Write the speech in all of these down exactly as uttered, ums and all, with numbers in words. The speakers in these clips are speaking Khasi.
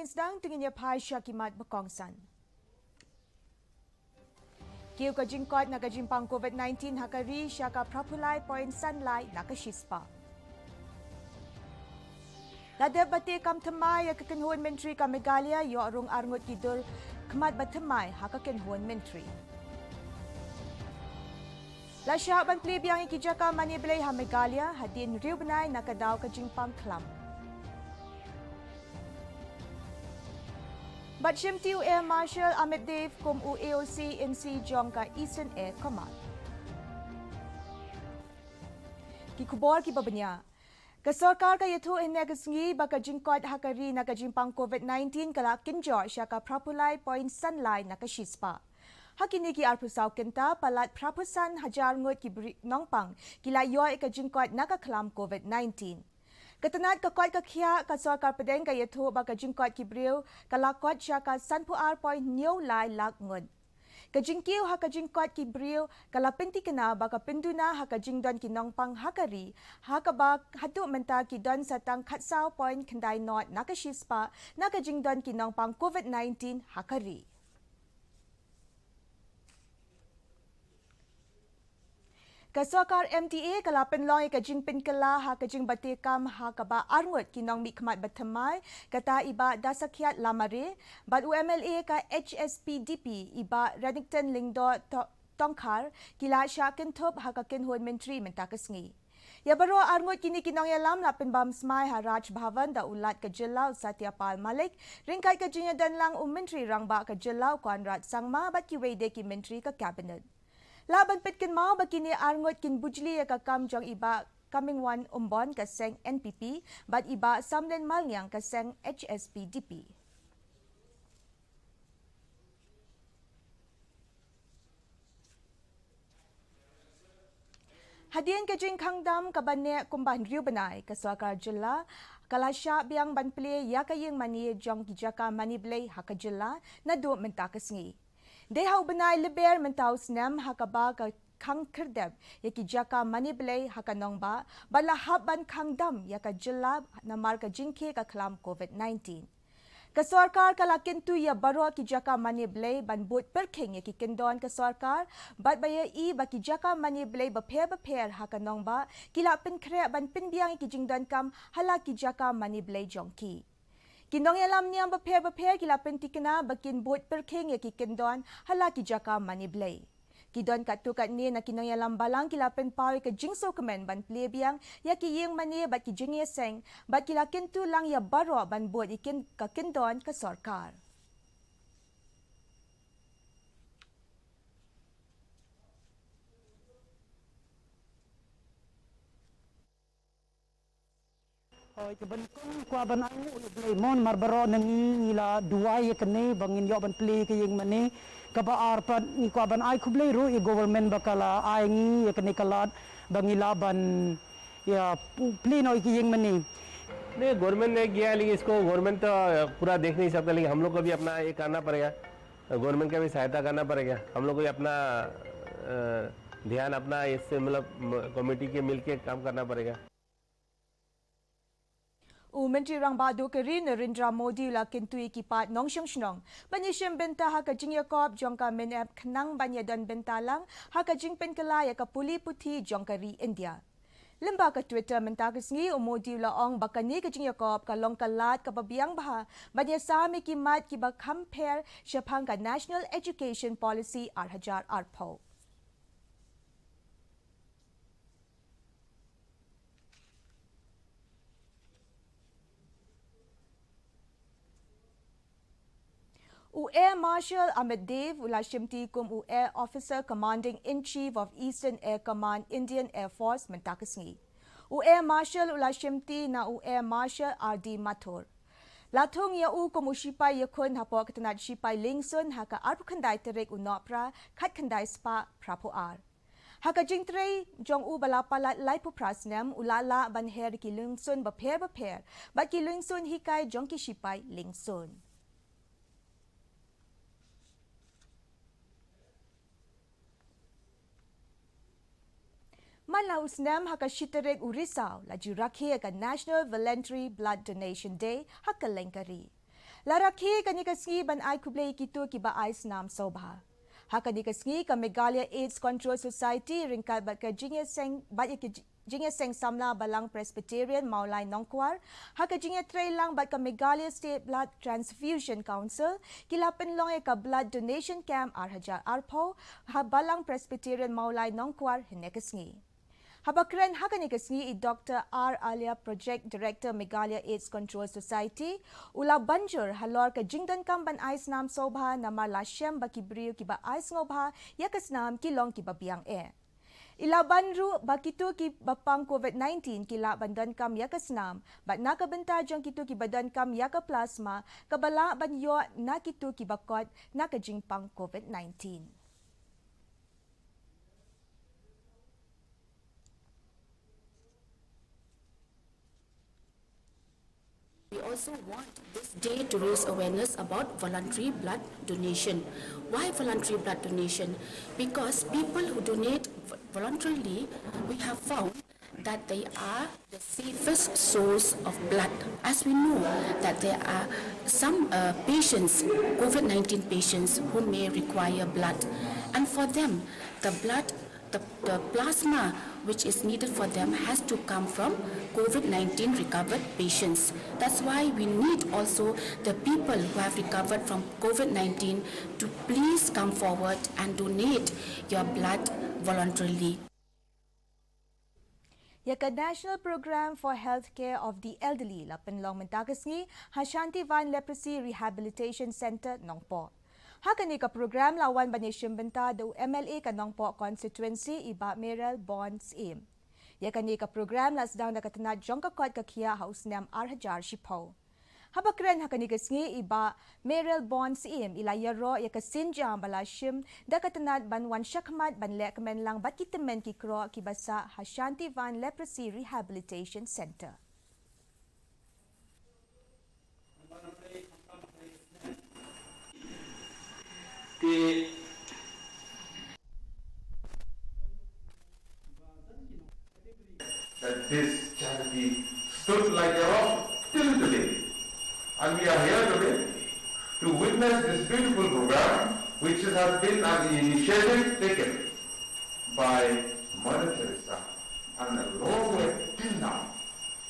Sdang, to ngin ïa phai sha ki mat ba kongsan. Kiew ka jingkoit na ka jingpang COVID nineteen ha ka ri sha ka phra phew lai point san lai na ka shispah. La dep ba te kam thymmai ïa ka kynhun myntri ka Meghalaya, ïoh rung arngut ki dur khmat ba thymmai ha ka kynhun myntri. La shah ban plie biang ïa ki jaka mane blei ha Meghalaya hadien hynriew bnai na ka daw ka jingpang khlam. Bad shimti u Air Marshal Amit Dev kum u A O C in si jong ka Eastern Air Command. Ki khubor kiba bniah. Ka sorkar ka ïathuh hynne ka sngi ba ka jingkoit ha ka ri na ka jingpang COVID nineteen ka la kynjoh sha ka phra phew lai point san lai na ka shispah. Ha kine ki arphew saw kynta, palat phra phew san hajar ngut ki bri-, nongpang ki la ïoh ïa ka jingkoit na ka khlam COVID nineteen. Ka tnat ka koit ka khiah ka sorkar pdeng ka ïathuh ba ka jingkoit ki briew ka la koit sha ka san phew ar point hynñiew lai lak ngut. Ka jingkiew ha ka jingkoit ki briew ka la pynthikna ba ka pynduna ha ka jingdon ki nongpang ha ka ri, ha kaba haduh mynta ki don sa tang khatsaw point khyndai nod na ka shispah na ka jingdon ki nongpang COVID nineteen ha ka ri. Ka sorkar M T A ka la pynlong ïa ka jingpynkylla ha ka jingbate kam ha kaba arngut ki nongmihkhmat ba thymmai, kata i Bah Dasakhiat Lamare, bad u M L A ka H S P D P i Bah Reddington Lyngdoh To-, Tongkhar, ki la shah kynthup ha ka kynhun myntri mynta ka sngi. Ïa baroh arngut kine ki nongïalam la pynbam smai ha Raj Bhavan da u Lat ka jylla u Satya Pal Malik, ryngkat ka jingïadonlang u Myntri Rangbah ka jylla u Conrad Sangma bad kiwei de ki myntri ka cabinet. Lah ban pynkynmaw ba kine arngut kin bujli ïa ka kam jong i Bah Comingone Ymbon ka seng N P P bad i Bah Samlin Malngiang ka seng H S P D P. Hadien ka jingkhang dam kaba neh kumba hynriew bnai, ka sorkar jylla ka la shah biang ban plie ïa ka ïing mane jong ki jaka mane blei ha ka jylla naduh mynta ka sngi. Dei ha u bnai Lber mynta u snem ha kaba ka khang khyrdep ïa ki jaka mane blei ha ka nongbah, bad la hap ban khang dam ïa ka jylla namar ka jingkhie ka khlam COVID nineteen. Ka sorkar ka la kyntu ïa baroh ki jaka mane blei ban bud pyrkhing ïa ki kyndon ka sorkar, bad ba ïohi ba ki jaka mane blei bapher bapher ha ka nongbah ki la pynkhreh ban pynbiang ïa ki jingdonkam ha la ki jaka mane blei jong ki. Ki nongïalam niam bapher bapher ki la pynthikna ba kin bud pyrkhing ïa ki kyndon ha la ki jaka mane blei. Ki don katto katne na ki nongïalam balang ki la pynpaw ïa ka jingsngewkmen ban plie biang ïa ki ïing mane bad ki jingïaseng, bad ki la kyntu lang ïa baroh ban bud ïa kin-, ka kyndon ka sorkar. Hooid, ka ban kong ngi kwah ban ai nguh ïa U Blei mo namar baroh na ngi ngi la duwai ïa kane ba ngin ïoh ban plie ka ïing mane. Kaba ar pat ngi kwah ban ai khublei ruh ïa government ba ka la ai ngi ïa kane ka lad ba ngi lah ban ïa pu-, plie noh ïa ka ïing mane. नहीं, गवर्नमेंट ने किया है, लेकिन इसको गवर्नमेंट तो पूरा देख नहीं सकता, लेकिन हम लोग को भी अपना ये करना पड़ेगा, गवर्नमेंट का भी सहायता करना पड़ेगा, हम लोग को भी अपना, अ, ध्यान अपना इससे, मतलब, म-, कमेटी के मिलके काम करना पड़ेगा। U Myntri Rangbah Duh ka ri Narendra Modi u la kyntu ïa ki paid nongshong shnong ban ïashim bynta ha ka jingïakop jong ka MINF khnang ban ïadon bynta lang ha ka jingpynkylla ïa ka pule puthi jong ka ri India. Lyngba ka Twitter mynta ka sngi, u Modi u la ong ba kane ka jingïakop ka long ka lad kaba biang bha ban ïasam ïa ki mat kiba kham pher shaphang ka National Education Policy ar hajar arphew. U Air Marshal Amit Dev u la shimti kum u Air Officer Commanding in Chief of Eastern Air Command, Indian Air Force mynta ka sngi. U Air Marshal u la shimti na u Air Marshal R D Mathur. La thung ïa u kum u shipai ïakhun hapoh ka tnat shipai Liengsun ha ka arphew khyndai tarik u Nohprah khatkhyndai spah phraphew ar. Ha ka jingtrei jong u ba la palat laiphew phra snem, u la lah ban her ki liengsun bapher bapher bad ki liengsun hikai jong ki shipai liengsun. Man la u snem ha ka shi tarik u Risaw la ju rakhe ïa ka National Voluntary Blood Donation Day ha kylleng ka ri. La rakhe kane ka sngi ban ai khublei ïa kito kiba ai snam sngewbha. Ha kane ka sngi ka Meghalaya AIDS Control Society ryngkat bad ka jingïaseng bad ïa ka ji- jingïaseng samla Balang Presbyterian Mawlai Nongkwar ha ka jingïatreilang bad ka Meghalaya State Blood Transfusion Council ki la pynlong ïa ka Blood Donation Camp ar hajar arphew ha Balang Presbyterian Mawlai Nongkwar hynne ka sngi. Haba kren ha kane ka sngi i Doctor R Alia, Project Director Meghalaya AIDS Control Society, u la ban jur halor ka jingdonkam ban ai snam sngewbha namar la shem ba ki briew kiba ai sngewbha ïa ka snam ki long kiba biang eh. I la ban ruh ba kito kiba pang COVID nineteen ki lah ban donkam ïa ka snam bad na ka bynta jong kito kiba donkam ïa ka plasma kaba lah ban ïoh na kito kiba koit na ka jingpang COVID nineteen. We also want this day to raise awareness about voluntary blood donation. Why voluntary blood donation? Because people who donate v- voluntarily, we have found that they are the safest source of blood. As we know that there are some uh, patients, COVID nineteen patients, who may require blood, and for them, the blood the, the plasma which is needed for them has to come from COVID nineteen recovered patients. That's why we need also the people who have recovered from COVID nineteen to please come forward and donate your blood voluntarily. Ïa ka National Program for Healthcare of the Elderly la pynlong mynta ka sngi ha Shantivan Leprosy Rehabilitation Centre, Nongpoh. Ha kane ka program la wan ban ïashim bynta da u M L A ka Nongpoh constituency i Bah Mayralborn Syiem. Ïa kane ka program la sdang da ka tnat jong ka kot ka khiah ha u snem ar hajar shiphew. Haba kren ha kane ka sngi i Bah Mayralborn Syiem i la ïaroh ïa ka sienjam ba la shim da ka tnat ban wan shakhmat ban leh kmen lang bad ki tymmen ki kroh kiba sah ha Shantivan Leprosy Rehabilitation Centre. That this charity stood like a rock till today. And we are here today to witness this beautiful program, which has been an initiative taken by Mother Teresa. And a long way till now,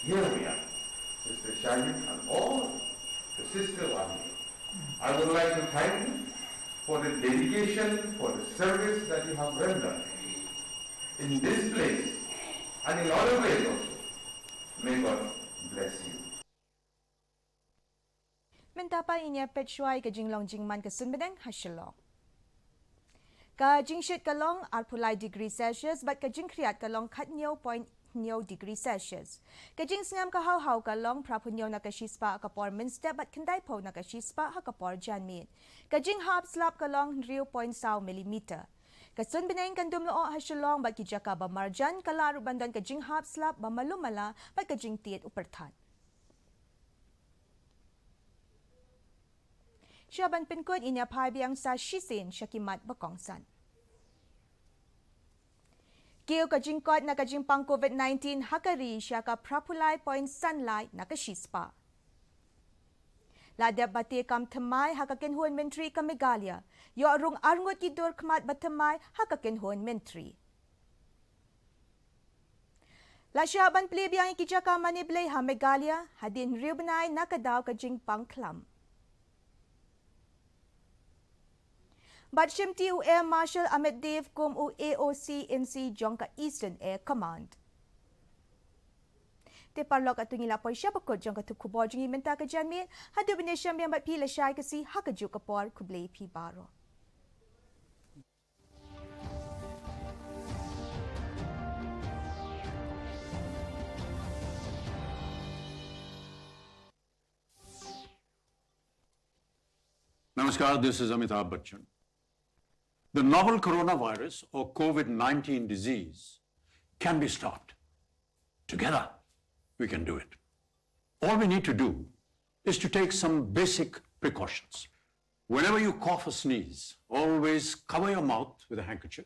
here we are, Sister Shailene and all the sisters are here. I would like to thank you for the dedication, for the service that you have rendered in this place and in other places also. May God bless you. Mynta pat ngin ïa peit shuwa ïa ka jinglong jingman ka sunbneng ha Shillong. Ka jingshit ka long arphew lai degree Celsius bad ka jingkhriat ka long khathynñiew point hynñiew degree Celsius. Ka jingsngem ka hawhaw ka long phraphew hynñiew na ka shispah ha ka por mynstep bad khyndaiphew na ka shispah ha ka por janmiet. Ka jinghap slap ka long hynriew point saw millimeter. Ka sunbneng kan dum lyoh ha Shillong bad ki jaka ba marjan, ka lah ruh ban don ka jinghap slap ba malu mala bad ka jingtied u pyrthat. Sha ban pynkut, ngin ïa phai biang sa shisien sha ki mat ba kongsan. Kiew ka jingkoit na ka jingpang COVID nineteen ha ka ri sha ka phraphew lai point san lai na ka shispah. La dep ba te kam thymmai ha ka kynhun myntri ka Meghalaya. Ïoh rung arngut ki dur khmat ba thymmai ha ka kynhun myntri. La shah ban plie biang ïa ki jaka mane blei ha Meghalaya hadien hynriew bnai na ka daw ka jingpang khlam. Bad shimti u Air Marshal Amit Dev kum u A O C in chief jong ka Eastern Air Command. Te paralok, katto ngi la poi sha ba kut jong ka thup khubor jong ngi mynta ka janmiet. Haduh ban ïashem biang bad phi lashai ka sngi ha kajuh ka por, khublei phi baroh. Namaskar, this is Amitabh Bachchan. The novel coronavirus or COVID nineteen disease can be stopped. Together, we can do it. All we need to do is to take some basic precautions. Whenever you cough or sneeze, always cover your mouth with a handkerchief.